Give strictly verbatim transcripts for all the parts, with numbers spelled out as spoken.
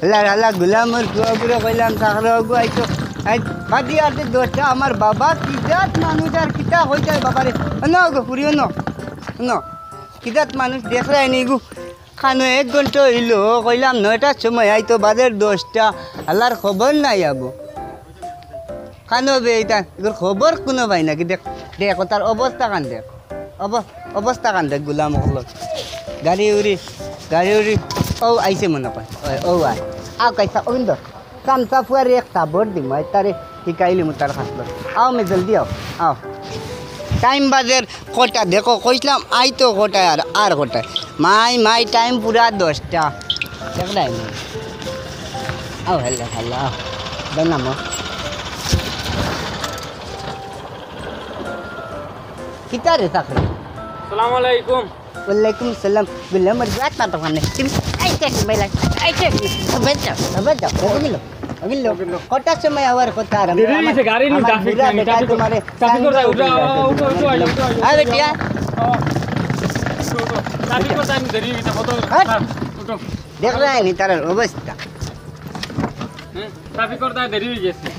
হালা, হালা, গুলামর ফুয়াগুরে কইলাম, চাকরাগু আইতো। আই, বাদি আতে দশটা, আমার বাবা কি জাত মানুষ আর কিতা কইতায় বাবারে। অনো গো, ফুরি অনো। অনো। কি জাত মানুষ দেখরায়নি গু। কানো এক ঘন্টা অইলো, কইলাম নয়টার সময় আইতো, বাজের দশটা। হালার খবর নাই আবো। কানো বে ইতা, ইগুর খবর কুনু পাই না। কি দেখ, দেখ, অতার অবস্থা কান দেখ। অব-, অবস্থা কান দেখ, গুলাম অকলর। গাড়ি উড়ি, গাড়ি উড়ি, অউ আইছে মনো কয়। অয়, অউ আয়। আও কাইসা, অইন ধর। কামসা ফুয়ারে এক থাবড় দিমু, আই তারে হিকাইলিমু তার খাসলত। আও মে জলদি আও, আও। টাইম বাজের কটা দেখো, কইছলাম আইতো কটায় আর, আর কটায়। মাই, মাই, টাইম পুরা দশটা। দেখরায়নি? আও, হালা, হালা, আও। বেনামো। কিতা রে চাকরি? সালাম আলাইকুম। ওয়ালাইকুম সালাম। বললাম, আমার জাত না তো মানে। তুমি, এই দেখ, বেলা, এই দেখ, বেলা, বেলা, বেলা। কটার সময় আওয়ার কথা আর দেরি আমার, হইছে, গাড়ি নিয়ে আমার ট্রাফিক বুড়া নাই, বেটায় ট্রাফিক, তোমারে ট্রাফিক করে উঠো, উঠো, উঠো, উঠো, আয়, উঠো, আয়। আয় বেটিয়া। উঠো, উঠো। ট্রাফিক করে টাইম দেরি হইছে, কত? হাট। হ্যাঁ, উঠো। দেখরায়নি তার অবস্থা। হ্যাঁ, ট্রাফিক করে দেরি হয়ে গেছে।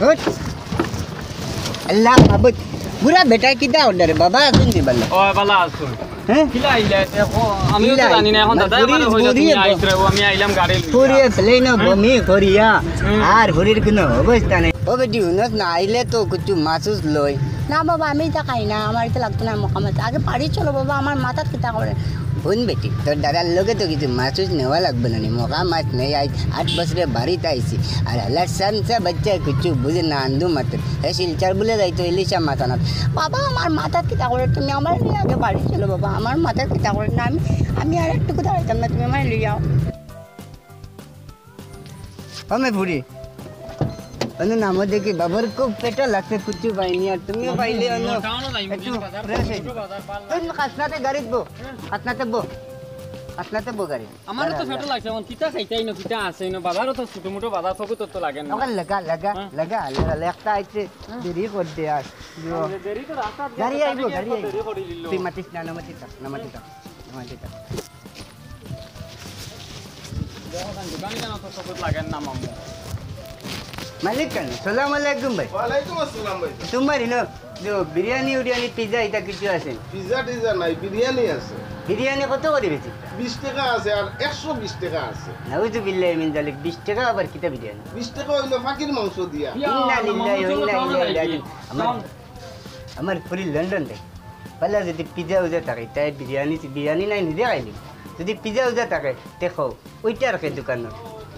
হুট। আল্লাহ মাবুদ। বুড়া বেটায় কিতা অর্ডার রে? বাবা আছইন নি বালা? ও, বালা আছইন। হ্যাঁ? কিলা আইলা? দেখো, আমিও তো কিলা জানি না, এখন আইলা? দাদায় আমারে কইলো, তুমি আইছো, আমি আইলাম গাড়ি লইয়া। ফুরিয়ে ফেলেই না, হুম। বমি করিয়া। হুম। আর ফুরির কুনু অবস্থা নাই। ও বেটি, হুনস না, আইলে তো কিছু মাছ উছ লই। না বাবা, আমি ইতা খাই না, আমার ইতা লাগতো না, মকা মাছ। আগে বাড়ি চলো বাবা, আমার মাথাত কিতা করে। হুন বেটি, তোর দাদার লগে তো কিছু মাছ উছ নেওয়া লাগবো না নি, মকা মাছ নেই, আইজ আট বছরে বাড়িত আইছি। আর হালার সামসা বাচ্চা কিছু বুঝে না, আন্দু মাত্র। হে শিলচর বুলে যাইতো ইলিশা মাছ আনাত। বাবা, আমার মাথাত কিতা করে, তুমি আমারে নিয়া আগে বাড়ি চলো বাবা, আমার মাথাত কিতা করে না, আমি, আমি আর একটুকু দাঁড়াইতাম না, তুমি আমারে লই যাও। ও মে ফুরি, অনো নামো দেখি, বাবার খুব পেটা লাগছে, কুচু পাইনি, আর তুমিও পাইলে অনো একটু ফ্রেশ হয়ে যাও। তুমি খাসনাতে গাড়িত বো, খাসনাতে বো, খাসনাতে বো গাড়ি। আমারও তো পেটা লাগছে, এখন কিতা খাইতাই না, কিতা আছে না, বাজারও তো ছোট মোটো বাজার, চকুত তো লাগে না। ওখানে লাগা, লাগা, হ্যাঁ। লাগা, লাগা, লাগা, একটা আইছে, হ্যাঁ। দেরি কর দে আর। দেরি তো রাস্তাত গাড়ি আইবো, গাড়ি আইবো। দেরি করি দিল। তুই মাতিস না, না মাতিস না, না মাতিস না, না মাতিস না। মালিক কেন? সালাম আলাইকুম ভাই। ওয়ালাইকুম আসসালাম ভাই। তোমার ইনো যে বিরিয়ানি উরিয়ানি, পিজ্জা ইতা কিছু আছে? পিজ্জা টিজ্জা নাই, বিরিয়ানি আছে। বিরিয়ানি কত করি বেচি? বিশ টেকা আছে আর একশো বিশ টেকা আছে। নাউজুবিল্লাহি মিন জালিক, বিশ টেকা আবার কিতা বিরিয়ানি? বিশ টেকা অইলো পাখির মাংস দিয়া। ইন্না লিল্লাহি ওয়া ইন্না ইলাইহি রাজিউন। আমার, আমার ফুরি লন্ডন রে। বালা যদি পিজ্জা উজা থাকে, তাই বিরিয়ানি, বিরিয়ানি নাই নিজে খাইলি। যদি পিজ্জা উজা থাকে, তে খাও। ওইটার কে দোকান?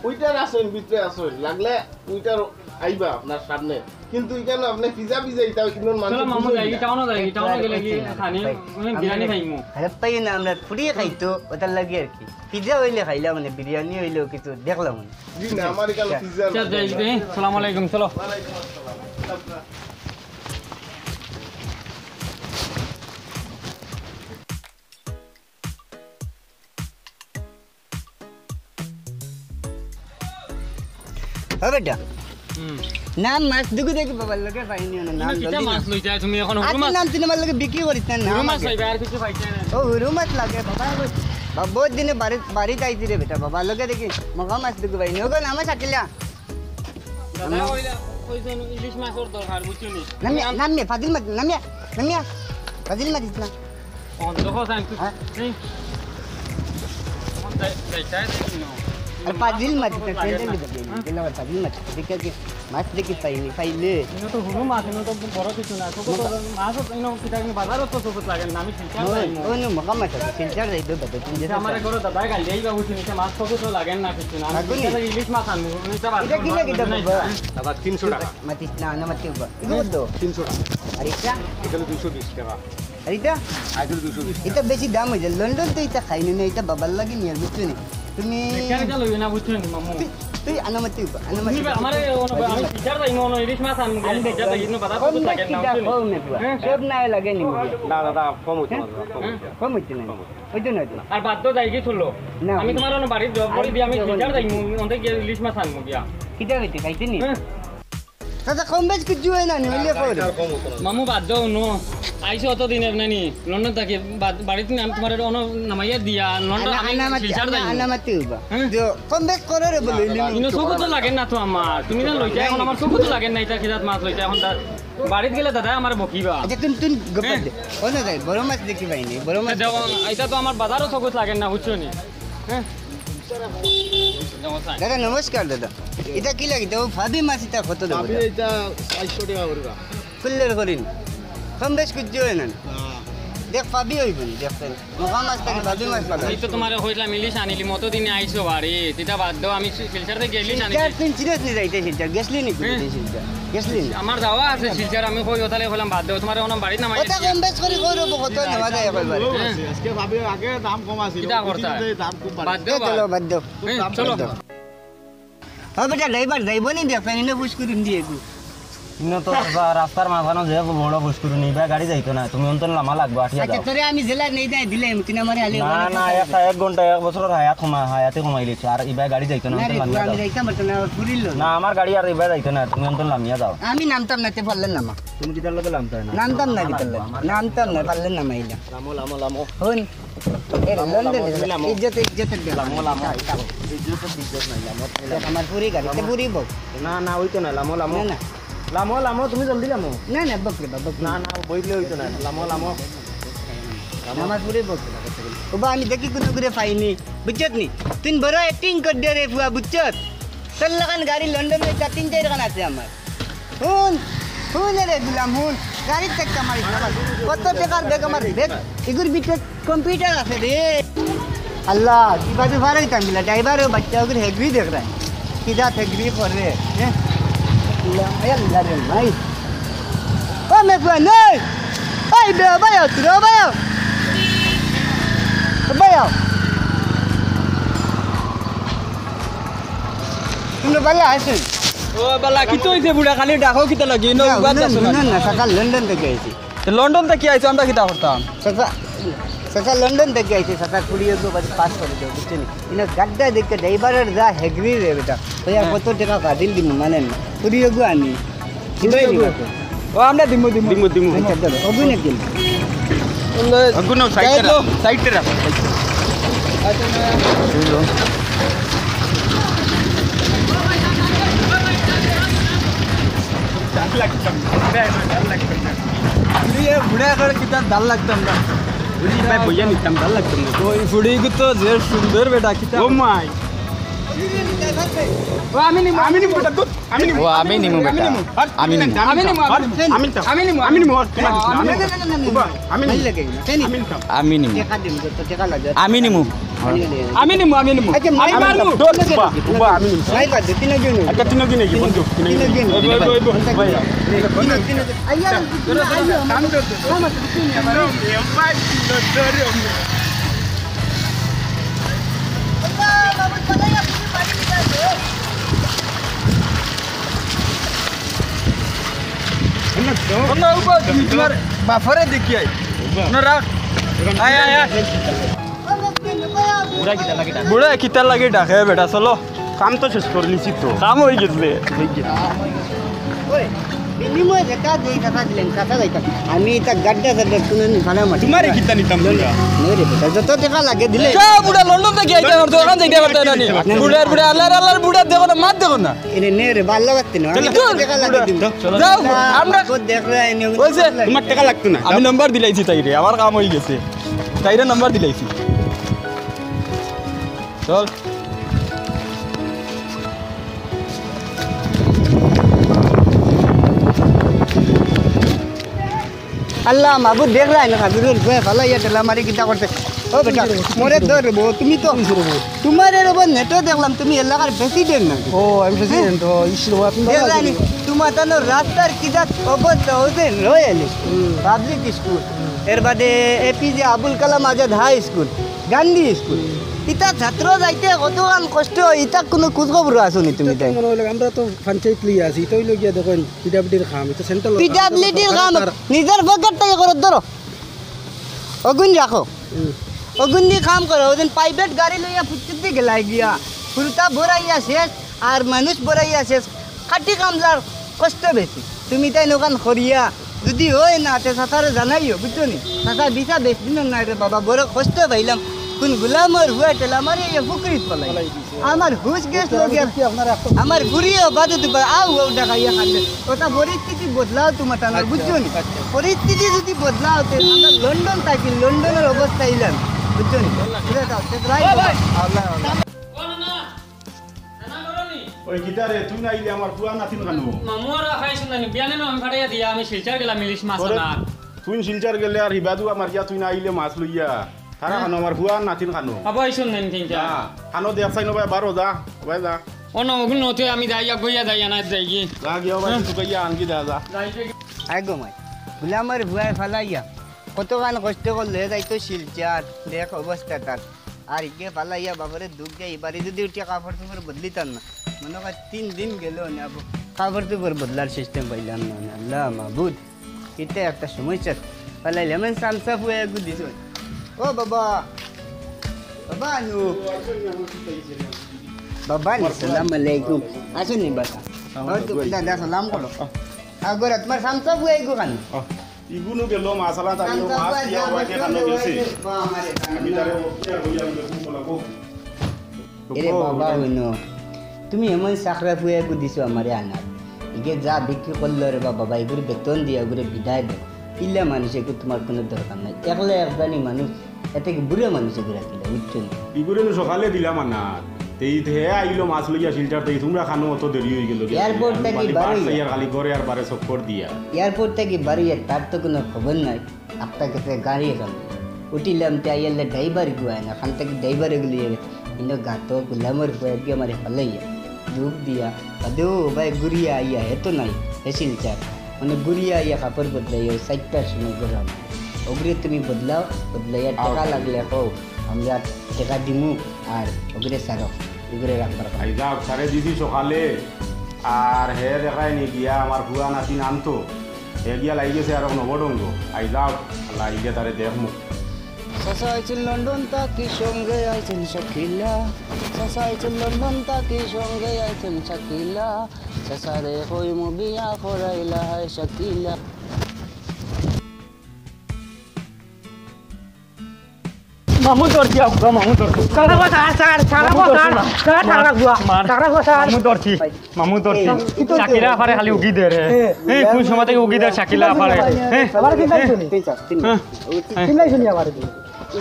ওইটার আছইন, ভিতরে আছইন। লাগলে ওইটার আইবা আপনার সামনে। কিন্তু এখানে আপনি পিজ্জা পিজ্জা ইতা ইমন মানুষ চলো মামু যাই, টাউনো যাই, টাউনো গেলে কি খানি, মানে বিরিয়ানি খাইমু। আরে পাই না, আমরা ফুরিয়ে খাইতো, ওটার লাগি আর কি। পিজ্জা হইলে খাইলাম, মানে বিরিয়ানি হইলেও কিছু দেখলাম না। জি না, আমার এখানে পিজ্জা আচ্ছা, যাই, যাই। সালাম আলাইকুম, চলো। ওয়ালাইকুম আসসালাম। ও বেটা। হুম। নাম মাছ দুগু দেখি বাবার লগে পাইনি না, নাম ইনো কিতা জলদি মাছ নাম। লইতায় তুমি এখন? হুরু আচ্ছা, মাছ। নাম তুমি আমার লগে বিক্রি করিস না, হুরু নাম মাছ আগে। লইবা, আর কিছু পাইতায় না। ও, হুরু মাছ লাগে বাবা, ওই বাবা, বহুত দিনে বাড়ি, বাড়িত আইছি রে বেটা, বাবার লগে দেখি মগা মাছ দুগু পাইনি। ওগো, নামা থাকিলা। দাদা, ওই, ওই জন্য ইলিশ মাছর দরকার, বুঝছো নি? নামিয়া, নামিয়া, ফাজিল মাছ, নামিয়া, নামিয়া, ফাজিল মাছ দিস না। অন্ধ কথা আমি তো হ্যাঁ? এই, এখন যাই-, যাইতায় দেখি না। আর ফাজিল মাছ দিস না, হ্যাঁ? সেন্ডেল দিস না, দিলে আবার ফাজিল মাছ দিস না, ঠিক আছে? মাছ দেখি পাইনি, পাইলে। ইনো তো হুরু মাছ, ইনো তো বড় কিছু না। ছোট তো মাছ, ইনো কিতা কিনি বাজারও তো চকুত লাগে না, আমি শিলচর ওই, যাইমু। ওই নো, মগা মাছ আছে, শিলচর যাইবে, বাবা, তুমি যেতে আমার পারো। ঘরে দাদা গালি আইবা, বুঝছো নি, মাছ চকুত তো লাগে না কিছু না। আমি লাগুনি? শিলচর ইলিশ মাছ আনমু, ইটা বাদ এটা কিলা, কিতা বাবা? দাদা, তিনশো টাকা। মাতিস না, না মাতিও বা। এগুলো তো। তিনশো টাকা। আর এটা? এখানে দুইশো বিশ টাকা। আর এটা? আর এখানে দুইশো বিশ টাকা। এটা বেশি দাম হয়ে যায়। লন্ডন তো এটা খাইনি না, এটা বাবার লাগি নিয়ে, বুঝছো নি? তুমি এখানে যা লইবে না, বুঝছো নি, মামু? তুই, তুই আনামাতি উবা, আনামাতি তুমি উবা। আমারে, ও, আমি শিলচর যাইমু, ও, ইলিশ মাছ আনমু, আনবে, শিলচর যাইমু, বাজার কম কত লাগে বেশি না, দা, বুঝছো নি? কম না, পুয়া। হ্যাঁ? সব নাই লাগে নি, মুখে। না, দাদা, কম হইতে পারবে না, কম হ্যাঁ? হইতে। কম হইতে না। কম হইতে। ওই জন্য তো। আর বাদ দাও, যাই কি চলো। না, আমি না। তোমার অন্য বাড়ির জব করি দিয়ে আমি আর শিলচর যাইমু, অন্তে গিয়া ইলিশ মাছ আনমু গিয়া। কিতা হইতে খাইতে নি? হ্যাঁ। দাদা, কম বেশ কিচ্ছু অয় না নি, অইলে কও রে। মামু, বাদ দেও, হুনো। আইছো অত দিন এমনে নি, লন্ডন থাকি, বাদ-, বাড়িত নাম তোমার অনো নামাইয়া দিয়া, লন্ডন আনা, আমি আনা মাতি, শিলচর আনা, যাইমু। আনা মাতি উবা। হ্যাঁ? দিও, কম বেশ করো রে বলে, ইনো চকুত তো লাগের না তো আমার। তুমি যেন লইতা, এখন আমার চকুত তো লাগের না, ইতা কিজাত মাত লইতা, এখন তার বাড়িত গেলে দাদা আমার বকিবা। আচ্ছা, তুমি, তুমি গপ হ্যাঁ। দে। ও না যাই, বড় মাছ দেখি পাইনি, বড় মাছ। দেখো, ইটা তো আমার বাজারও চকুত লাগের না, বুঝছো নি? হ্যাঁ? দেখো, স্যার। দাদা, নমস্কার দাদা। ইটা কি লাগে? তো ভাবি মাছ ইটা কত দেবো ভাবি, দাদা? ইটা চাইরশো টেকা করিবা। কুল্লের করিন। কম বেশ কিচ্ছু অয় না। না। দেখ, ভাবি অইবো নি, দেখ, দেখ। মখা মাছ থাকি ভাবি মাছ পাবা। এই তো তোমারে কইলাম ইলিশ আনিলিমু, অত দিনে আইছো বাড়িত, ইটা বাদ দেও, আমি শি-, শিলচর থাকি ইলিশ আনি শিলচর। তুই চিরস নি যাইতে শিলচর, গেছলি নি কুনু হ্যাঁ। দিন শিলচর? গেছলি নি? আমার যাওয়া আছে শিলচর, আমি কই ওতালে কইলাম বাদ দেও, তোমারে অনো বাড়িত নামাই ওটা দিছি। কম বেশ করি কই রবো, কত নেওয়া যায় একবার? হ্যাঁ। আজকে ভাবি আগে দাম কম আছিল, কিতা করতা? দাম খুব বাড়ছে। বাদ দেও, চলো, বাদ দেও। খুব হ্যাঁ, দাম চলো। বাড়ছে। ও বেটা, ড্রাইভার যাইবো নি দেখ, ইনো পুশ করিম দিয়ে গো। ইনো তো রা-, রাস্তার মাঝখানো যে বড় পুশ করিম, ইবায় গাড়ি যাইতো না, তুমি অন্তত লামা লাগবো, আটিয়া আচ্ছা, যাও। তোরে আমি জেলা নেই যাই দিলে, তুই আমারে আলে না, ওখানে না, থাকতে একটা এক ঘন্টা, এক বছরর হায়াত কমা, হায়াতে কমাই লিছে, আর ইবায় গাড়ি যাইতো না, না অন্তত রে, লামিয়া আমি যাও। যাইতাম পারতাম না, আমার ফুরির লোক। না, আমার গাড়ি আর ইবায় যাইতো না, তুমি অন্তত লামিয়া যাও। আমি নামতাম না, তে পারলেন না মা। তুমি কিতার লগে লামতায় না? নামতাম না, কিতার লগে? নামতাম না, পারলেন না, মাইলা। লামো, লামো, লামো। হুন, এ, লামো, লন্ডন লামো, এ, তুমি লামো। ইজ্জত, ইজ্জত, ইজ্জত। লামো, লামো। ইজ্জত, ইজ্জত নাই, লামো, তুমি লামো। আমার ফুরি গাড়ি, তে ফুরি বউ। না, না, ওইতো না, লামো, লামো। না, না। লামো, লামো, তুমি জলদি লামো। না, না, বকরে বা, বকরে। না, না, বইলে ওইতো না, লামো, লামো। লামো। আমার ফুরি বকরে বা, বকরে। ও বা, আমি দেখি কুনু করে পাইনি, বুঝছত নি? তুই বড় acting কর দে রে ফুয়া, বুঝছত? তোর লাখান গাড়ি লন্ডন লইতা তিন চাইরখান আছে আমার। হুন, হুন রে গুলাম, হুন। গাড়ির টেক্কা মারিস না আমার। কত টেকার ব্যাগ আমার ব্যাগ? ইগুর ভিতরে কম্পিউটার আছে রে। আল্লাহ, কিবা তো ফারাইতাম গিলা। ড্রাইভার ও বাচ্চা ওগুর হেগরি দেখরায়। কিতা হেগরি করে, হ্যাঁ? আল্লাহ, আল্লাহ রে মাই। ও মে ফুয়া নেই। এই বে, ভাই আও, তুই ভাই আও। ভাই আও। তুমি বালা আছো? ও বালা, কিতা অইছে বুড়া? খালি ডাকো কিতা লাগি? ইনো না, উবাত না, আছো না, না? না, সকাল লন্ডন থাকি আইছি। তো লন্ডন থাকি আইছো, আমরা কিতা করতাম? চাচা, চাচা লন্ডন থাকি আইছি, চাচা কুড়ি এগো বাজে পাস করে দেও, বুঝছো নি? ইনো গাড্ডা দেখে ড্রাইভারের যা হেগরি রে বেটা। ওই আর হ্যাঁ। কত টেকা বাদিল দিমু, মানে না। কুড়ি এগো আনি। দিবাই নি বাপে। ও, আমরা দিমু, দিমু। দিমু, দিমু। আচ্ছা, চলো, অগুন একদিন। অগুন সাইডে রাখো, সাইডে রাখো। আচ্ছা, না। ঢাল লাগতাম না। ঢাল লাগতাম না। আমি এ বুড়া করে কিতা ঢাল লাগতাম না। বুড়ি ভাই বইয়া নিতাম, ঢাল লাগতাম না। ওই ফুড়িগু তো যে সুন্দর বেটা, কিতা ও মাই। ও, আমি নিমু, আমি নিমু বেটা, দুধ। আমি নিমু, ও, আমি নিমু বেটা। আমি নিমু। আমি নিমু, আমি নিমু। আমি নিমু, আমি নিমু। আমি নিমু। আমি নিমু। আমি নিমু। আমি নিমু। আমি নিমু। আচ্ছা, মাই মারমু। দৌড়, উবা, উবা, আমি নিমু। মাই বাদ দে, তিনজন। আচ্ছা, তিনজন নাকি? বন্ধু, তিনজন। তিনজন। ওই, ওই, ওই, ওই, ভাই। তিনজন, তিনজন। আইয়া, আইয়া, আইয়া। না, উবা, তুমি তোমার বাফরে দেখি আই। না, রাখ। আয়, আয়, আয়। বুড়া কিতা লাগি ডাকে? বুড়া কিতা লাগি ডাকে বেটা, চলো। কাম তো শেষ করিলিছি তো। কাম অই গেছে। অই, বিনিময়ে যেটা দেই, টাকা দিলেন, টাকা যাইতাম। আমি ইতা গাড্ডা সাড্ডা কুনু ফালা মাটি। তোমারে কিতা নিতাম বুড়া? নে রে বেটা, যত টাকা লাগে দিলে। যা বুড়া, লন্ডন থাকি আইতে আমার তো অখন যাইতে পারতে না নি। বুড়ার বুড়া, আল্লাহর আল্লাহর বুড়া দেখো না, মাত দেখো না। এরে নে রে, ভালা লাগতে না। আমি যত টাকা লাগে দিমু। যাও, আমরা দেখরে আইনি। ওই যে তোমার টাকা লাগতো না। আমি নাম্বার দিলাইছি তাইরে, আমার কাম অই গেছে। তাইরে নাম্বার দিলাইছি। চল। আল্লাহ মাবুদ, দেখরায় না, হাবিবুল ভাই ফালাইয়া ঠেলা মারি কিতা করছে। ও বেটা, মোরে ধর রে বউ, তুমি তো, তোমারে রে বউ, নেটে দেখলাম তুমি এলাকার প্রেসিডেন্ট নাকি? ও, আমি প্রেসিডেন্ট, ও, ইস রে বউ, আপনি ভালো আছেন? তোমার তানো রাস্তার কি জাত অবস্থা হয়েছে, রয়েল স্কুল, পাবলিক স্কুল, এর বাদে এপিজে আবুল কালাম আজাদ হাই স্কুল, গান্ধী স্কুল। ইতা ছাত্র যাইতে কতখান কষ্ট, ইতা কোনো খোঁজ খবর আছো নি তুমি তাই? মনে হইলো আমরা তো পঞ্চায়েত লিয়ে আছি, ইতা হইলো গিয়া দেখেন পিডাব্লিউডির কাম, ইতা সেন্ট্রাল পিডাব্লিউডির কাম, নিজের পকেট থেকে করে ধরো। অগুন রাখো। হুম। অগুন দি কাম করো, ওদিন প্রাইভেট গাড়ি লইয়া ফুটতে গেলাই গিয়া। ফুলতা ভরাইয়া শেষ, আর মানুষ ভরাইয়া শেষ। খাটি কামলার কষ্ট বেশি। তুমি তাই নখান করিয়া যদি অয় না, তে চাচারে জানাইও, বুঝছো নি? চাচা, ভিসা বেশ দিন না রে বাবা, বড় কষ্ট পাইলাম। কোন গুলামর হুয়া ঠেলা মারি ইয়া ফুকরিত ফালাই। ফালাই দিছে। আমার হুশ গেছ লগে। কি আপনার এখন আমার গুড়িও বাদে দুবার আউ আউ ডাকাইয়া খাইলে। ওটা পরিস্থিতি বদলাও তোমার টানা, আচ্ছা, বুঝছো নি? আচ্ছা। পরিস্থিতি যদি বদলাও, তে আমরা লন্ডন থাকি, লন্ডনর অবস্থা ইলাম, বুঝছো নি? বুঝে যাও, তে যাই ও ভাই। আল্লাহ, আল্লাহ। ওই কিতা রে, তুই না আইলে আমার ফুয়া নাতিন খানো? মামু আর আফা আইছইন না নি? বিয়ানে না আমি ফাটাইয়া দিয়া, আমি শিলচর গেলাম ইলিশ মাছ আনার। তুই শিলচর গেলে আর হিবাদু আমার ইয়া তুই না আইলে মাছ লইয়া। তারা খানো আমার ফুয়া নাতিন খানো। আবার আইছইন না নি কিনকা? না, খানো দেখ চাই না ভাই, বারো যা, ভাই যা। ও না, ওগুলো নতে আমি যাই, গিয়া বইয়া যাই, আনাত যাই কি? যা গিয়া ভাই, হ্যাঁ। তুই গিয়া আনকি দে যা। যাই গিয়া। আই গো মাই, গুলামর ফুয়ায় ফালাইয়া। কতখান কষ্ট করলে যাইতো শিলচর, দেখ অবস্থা তার। আর ইগে ফালাইয়া বাবারে দুঃখ দেয়, এবারে যদি উঠিয়া কাপড় চোপড় বদলিতাম না, মনে কর তিন দিন গেল না, আবু কাপড় চোপড় বদলার সিস্টেম পাইলাম না। আল্লাহ মাবুদ, এটা একটা সমস্যা। ফালাইলে এমন সামসা ফুয়ে এগু দিছ। ও বাবা, বাবা আনু, বাবা আনু, সালাম আলাইকুম। আসুন নি বাবা। ও তো দাদা সালাম করো। আগর তোমার সামসা ফুয়ে এগু খান। ইগুনু গেল মাছ আলা, তার মাছ দিয়া ওয়াকে খানো গেছে। আমি তারে ওকে আর হইয়া আমি দেখুন বলা গো। এরে বাবা, হইনো, তুমি এমন চাকরা ফুয়া এগু দিছো আমারে আনার। ইগে যা বিক্রি করলো রে বাবা, বাবা, ইগুরে বেতন দিয়া ইগুরে বিদায় দেও। ইলা মানুষ এগু তোমার কোনো দরকার নাই। একলা একজনই মানুষ, এতে কি বুড়া মানুষ এগু রাখিলা, বুঝছো নি? ইগুরে নু সকালে দিলাম আনার। তেই হে আইলো মাছ লইয়া শিলচর তেই, তোমরা খানো অত দেরি হয়ে গেল। এয়ারপোর্ট থাকি বারো বাস হইয়া। আর খালি ঘরে আর বারে চক্কর দিয়া। এয়ারপোর্ট থাকি বারো হইয়া, তার তো কোনো খবর নাই। আপনার কাছে গাড়ি এখন উঠিলাম, তে আইয়ালে ড্রাইভার গুয়ায় না, খান থাকি ড্রাইভার এগুলি কিন্তু গাতো গুলামর ফুয়া এগু আমারে ফালাইয়া, দুঃখ দিয়া, বাদেও ভাই ঘুরিয়া আইয়া, এত নাই, হে শিলচর। মানে ঘুরিয়া আইয়া কাপড় বদলাইয়া, ওই চারটার সময় গরম। ওগুরে তুমি বদলাও, বদলাইয়া আও। টেকা লাগলে কও, আমরা টেকা দিমু, আর ওগুরে ছাড়ো, ওগুরে রাখবার কথা। আই যাও, তারে দিছি সকালে, আর হে দেখায় নি গিয়া আমার ফুয়া নাতিন আনতো। হে গিয়া লাগি গেছে আর নবডঙ্গ। আই যাও, আল্লাহ আইলে তারে দেখমু। চাচা আইছইন লন্ডন থাকি সঙ্গে আইছইন শাকিলা। চাচা আইছইন লন্ডন থাকি সঙ্গে আইছইন শাকিলা। চাচারে কইমু বিয়া করাইলা হায় শাকিলা। মামু ধরছি, আব্বা, মামু ধরছি। ছাড়া গো, ছাড়, ছাড়, ছাড়া গো, ছাড়, ছাড়, ছাড়া গো, মার। ছাড়া গো, ছাড়। মামু ধরছি, মামু ধরছি। এই, শাকিলা আফারে খালি উগি দে রে। এ, এ, কোন সময় থাকি উগি দে শাকিলা আফারে? এ, আবার কি চাইছো নি? তিন চার, তিন। হ্যাঁ। তিন চাইছো নি আবার?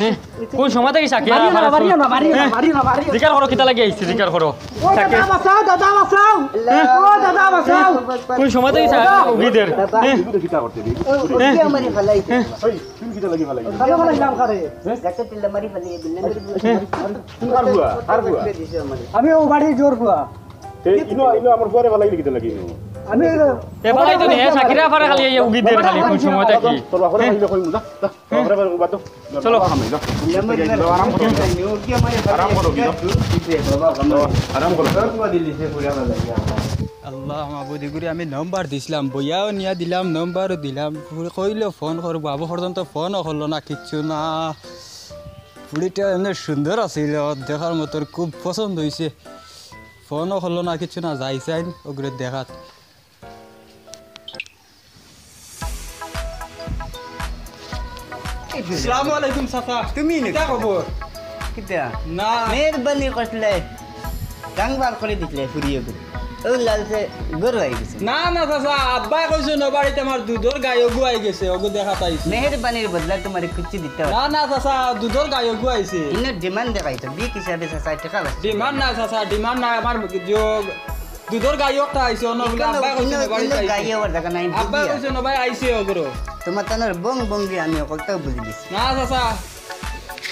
হ্যাঁ। কোন সময় থাকি শাকিলা আফারে? মারিও না, মারিও না, মারিও না, মারিও না। জিকার করো, কিতা লাগি আইছে, জিকার করো। ও দাদা বাঁচাও, দাদা বাঁচাও। ও দাদা বাঁচাও। কোন সময় থাকি শাকিলা উগি দে রে? দাদা, হ্যাঁ। এগুলো কিতা করতে দিই? ও, ও, হ্যাঁ। কি আমারে ফালাইছে? হ্যাঁ। ওই, তুমি কিতা লাগি ফালাই? ভালো ভালো নাম করে। হ্যাঁ? গাছে টিল্লা মারি ফালাই, বিল্লা মারি ফালাই। হ্যাঁ। তুমি কার ফুয়া? কার ফুয়া? আমি ও বাড়ির জোর ফুয়া। তে ইনো, ইনো আমার ফুয়ারে ফালাই লিখিতে লাগি ইনো। আমি এ ফালাই তো নি, শাকিলা আফারে খালি এই উগি দে রে খালি কোন সময় থাকি। তোর বাপরে হ্যাঁ। ফালাই কই মুজা। তোর বাপরে ফালাই বাদ দাও। চলো। আরাম করো। আরাম করো, কি দাও? আরাম করো। আল্লাহ মাবুদ, ইগুরে আমি নম্বর দিছলাম, বইয়াও নিয়া দিলাম, নম্বরও দিলাম। ফুড়ি কইলো ফোন করবো, আবু পর্যন্ত ফোনও করলো না, কিচ্ছু না। ফুড়িটা এমনি সুন্দর আছিল, দেখার মতন খুব পছন্দ হইছে। ফোনও করলো না, কিচ্ছু না, যাই চাইন ওগুরে দেখাত। আসসালামু আলাইকুম চাচা। তুমি নি? কিতা খবর? কিতা? না। মেহেরবানি করলে। গাং বার করে দিলে ফুরিয়ে করে। ও লালচে গরু আই গেছে। না, না চাচা, আব্বায় কইছে নবাড়িত আমার দুধর গাই ওগু আই গেছে, ওগু দেখাত আইছি। মেহেরবানির বদলা তোমারে কিচ্ছু দিতে হবে। না, না চাচা, দুধর গাই ওগু আইছে। ইনো ডিমান্ড দেখাইতো, বিক হিসাবে চাচা টেকা লাগছে। ডিমান্ড নাই চাচা, ডিমান্ড নাই, আমার যে দুধর গাই একটা আইছে, অন্য বলে ইনো, আব্বায় কইছে ইনো, নবাড়িত ইনো আইছে। গাই আবার দেখা নাই, আব্বায় বুঝিয়া। কইছে নবাড়ি আইছে ওগুরো। তোমার তানোর বং বং দিয়ে আমি অকলটাও বুঝি দিছি। না চাচা।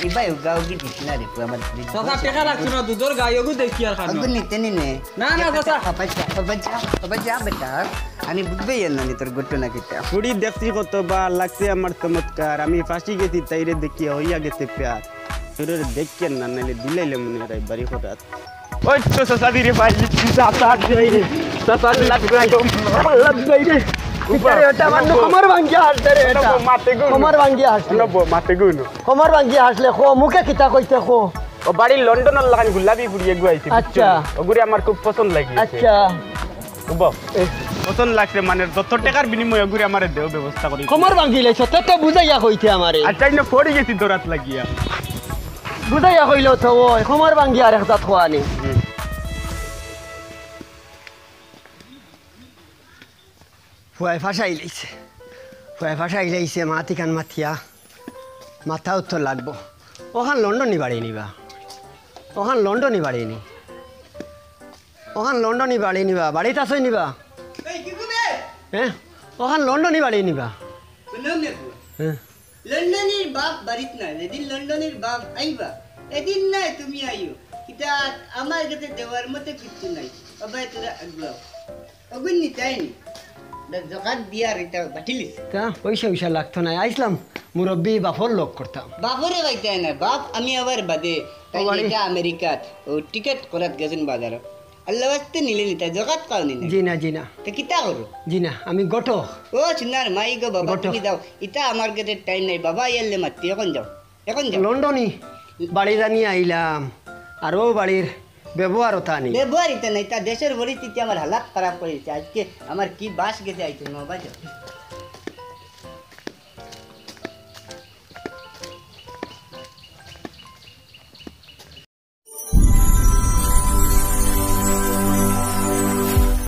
ই ভাই, গাও কি দিস না রে, পুয়া আমার দিস। চাচা, টেকা লাগছে না, দুধর গাই ওগু দেখি আর খানো। ওগু নিতে নি নে। না, না, চাচা। বাবা যা, বাবা যা, বাবা যা বেটা। আমি বুঝবে ইয়ে না নি তোর ঘটনা কিতা। ফুড়ি দেখছি কত বার, লাগছে আমার চমৎকার। আমি ফাঁসি গেছি তাইরে দেখিয়া, হইয়া গেছে প্যার। তোরে দেখিয়া না, নাইলে দিলাইলে মনে হয় বাড়ি করাত। ওই তো চাচা দি রে ভাই, চাচা দি রে, চাচা দি রে, চাচা দি রে। কিতা রে, ওটা আমার কোমর ভাঙ্গিয়া হাসছে রে, এটা। মাতে গুন। কোমর ভাঙ্গিয়া হাসছে। না, ব-, মাতে গুন। কোমর ভাঙ্গিয়া হাসলে কো, মুখে কিতা কইতে কো। ও বাড়ি লন্ডনর লাখান গুলাবি ফুড়ি এগু আইছে, বুঝছো? আচ্ছা। ওগুরে আমার খুব পছন্দ লাগি। আচ্ছা। উবাও। এ। পছন্দ লাগছে মানে, যত টেকার বিনিময়ে ঘুরে আমারে দেও ব্যবস্থা করি। কোমর ভাঙ্গি লাইছো, তে তো বুঝাইয়া কইতে আমারে। আচ্ছা, ইনে পড়ি গেছি দৌড়াত লাগিয়া। বুঝাইয়া কইলো তো ওই, কোমর ভাঙ্গি আর এক জাত খোয়ানি। ফুয়ায় ফাঁসাই লাইছে, ফুয়ায় ফাঁসাই লাইছে, মাতিখান মাতিয়া মাথা উত্তর লাগবো। ওখান লন্ডনি বাড়ি নিবা, ওখান লন্ডনি বাড়ি নি, ওখান লন্ডনি বাড়ি নিবা, বাড়িত আছই নিবা? হ্যাঁ, ওখান লন্ডনি বাড়ি নিবা। হ্যাঁ। লন্ডনির বাপ বাড়িত নাই, যেদিন লন্ডনির বাপ আইবা, এদিন নাই তুমি আইও। ইতা আমার কাছে দেওয়ার মতো কিচ্ছু নাই। বাবা, তোরা আগুয়াও। অগুন নিতাই নি। দা জকাত দিয়ার ইতা বাটিলিস। তা পয়সা উইসা লাগতো নাই, আইসলাম মুরব্বী বাফর লগ করতাম। বাফরে বাইতায় না, বাফ আমি আবার বাদে। তাই ও বাড়ি। ইতা আমেরিকাত ও টিকিট করাত গেছইন বাজারো। আল্লাহ ওয়াস্তে নিলে নিতা, জকাত খাওনি না। জি না, জি না। তো কিতা করো? জি না, আমি ঘটক। ও সোনার মাই গো বাবা, ঘটক। তুমি যাও। ইতা আমার কাছে টাইম নাই বাবা, ইয়াল্লে মাতি, এখন যাও, এখন যাও। লন্ডনি বাড়ি জানি আইলাম, আর ও বাড়ির ব্যবহারও তা নেই। ব্যবহার ইতা নাই, তা দেশের পরিস্থিতি আমার হালাত খারাপ করে দিছে। আজকে আমার কি বাস গেছে আইছে না বাবা, যাও।